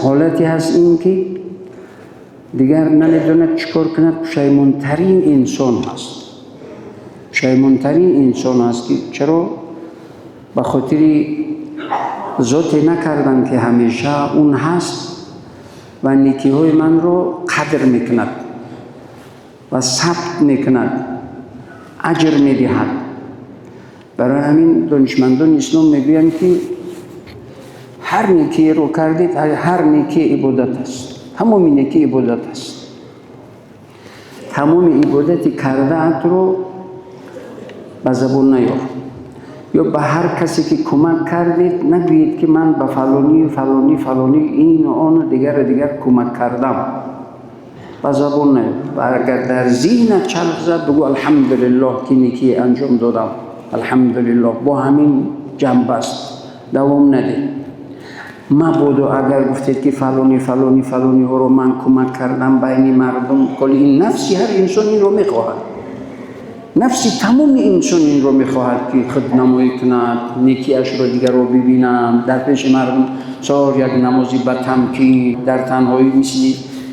ҳолате ҳаст ин ки дигар намедонад чӣ кор кунад, пушаймонтарин инсон ҳаст. Пушаймонтарин инсон ҳаст, ки чаро ба хотири зоте накардам, ки ҳамеша он ҳаст ва некиҳои манро қадр мекунад ва сабт мекунад, аҷр медиҳад. Барои ҳамин донишмандони ислом мегӯянд, ки ҳар некиеро кардед, ҳар некӣ ибодат аст, тамоми некӣ ибодат аст. Тамоми ибодати кардаатро ба забон наёр ё ба ҳар касе ки кӯмак кардед, нагӯед, ки ман ба фалонӣ, фалонӣ, фалонӣ, ину ону дигару дигар кӯмак кардам. Ба забон наёр. Ва агар дар зиҳнат чарх зад, бигӯ: «Алҳамдулиллоҳ, ки некие анҷом додам, алҳамдулиллоҳ». Бо ҳамин ҷанб аст, давом надед. Мабодо агар гуфтед, ки фалонӣ, фалонӣ, фалониҳоро ман кӯмак кардам байни мардум. Коли ин нафси ҳар инсон инро мехоҳад, нафси тамоми инсон инро мехоҳад, ки худнамоӣ кунад, некиашро дигарро бибинанд дар пеши мардум. Сор як намози ба тамкин, дар танҳоӣ, мисли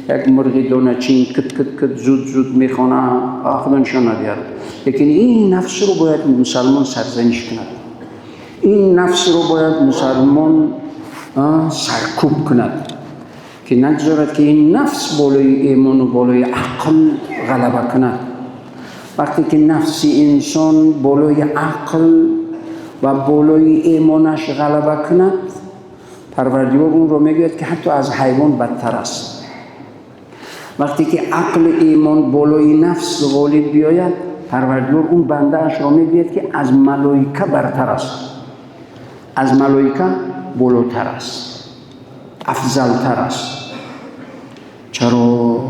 як мурғи доначин кит кит кит, зуд зуд мехонад. Худо нишон надиҳад, лекин ин нафсро бояд мусалмон сарзаниш кунад, ин нафсро бояд мусалмон саркӯб кунад, ки нагзорад, ки ин нафс болои имону болои ақл ғалаба кунад. Вақте ки нафси инсон болои ақл ва болои имонаш ғалаба кунад, Парвардигор онро мегӯяд, ки ҳатто аз ҳайвон бадтар аст. Вақте ки ақлу имон болои нафс ғолиб биёяд, Парвардигор он бандаашро мегӯяд, ки аз малоика бартар аст, аз малоика болотар аст, афзалтар аст. Чаро?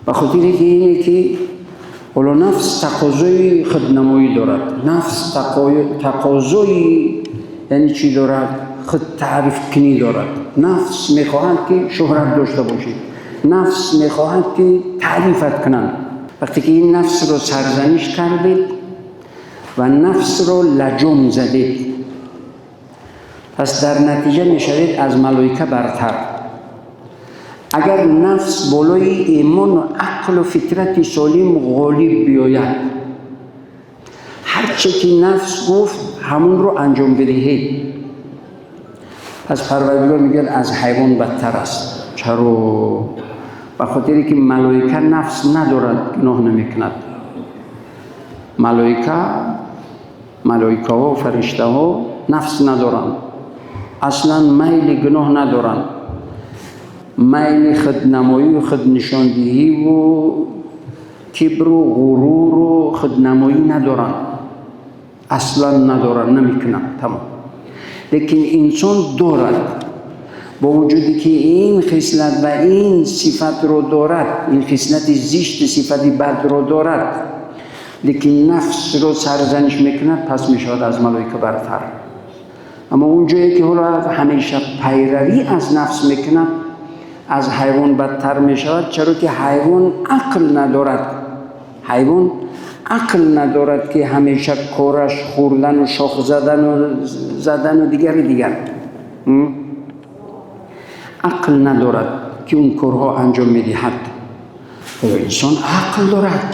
Ба хотире ки ине ки ҳоло нафс тақозои худнамоӣ дорад, нафс тақозои, яъне чӣ дорад? Худтаърифкунӣ дорад. Нафс мехоҳад, ки шӯҳрат дошта бошед, нафс мехоҳад, ки таърифат кунанд. Вақте ки ин нафсро сарзаниш кардед ва нафсро лаҷом задед, пас дар натиҷа мешавед аз малоика бартар. Агар нафс болои имону ақлу фитрати солим ғолиб биёяд, ҳарче ки нафс гуфт, ҳамонро анҷом бидиҳед, пас Парвардигор мегӯяд, аз ҳайвон бадтар аст. Чаро? Ба хотире ки малоика нафс надорад, гуноҳ намекунад. Малоика, малоикаҳо, фариштаҳо нафс надоранд, аслан майли гуноҳ надоранд, майли худнамоию худнишондиҳиву кибру ғуруру худнамоӣ надоранд, аслан надоранд, намекунанд, тамом. Лекин инсон дорад. Бо вуҷуде ки ин хислат ва ин сифатро дорад, ин хислати зишти, сифати бадро дорад, лекин нафсро сарзаниш мекунад, пас мешавад аз малоика бартар. Аммо он ҷое ки ҳоло ҳамеша пайравӣ аз нафс мекунад, аз ҳайвон бадтар мешавад. Чаро ки ҳайвон ақл надорад, ҳайвон ақл надорад, ки ҳамеша кораш хӯрдану шох задану задану дигари дигар, ақл надорад, ки он корҳо анҷом медиҳад. Оё инсон ақл дорад?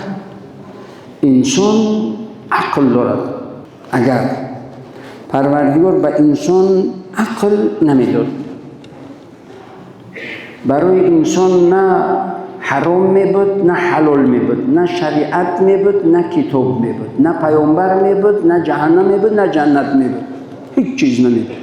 Инсон ақл дорад. Агар Парвардигор ба инсон ақл намедод, барои инсон на ҳаром мебуд, на ҳалол мебуд, на шариат мебуд, на китоб мебуд, на паёмбар мебуд, на ҷаҳаннам мебуд, на ҷаннат мебуд, ҳеҷ чиз намебуд.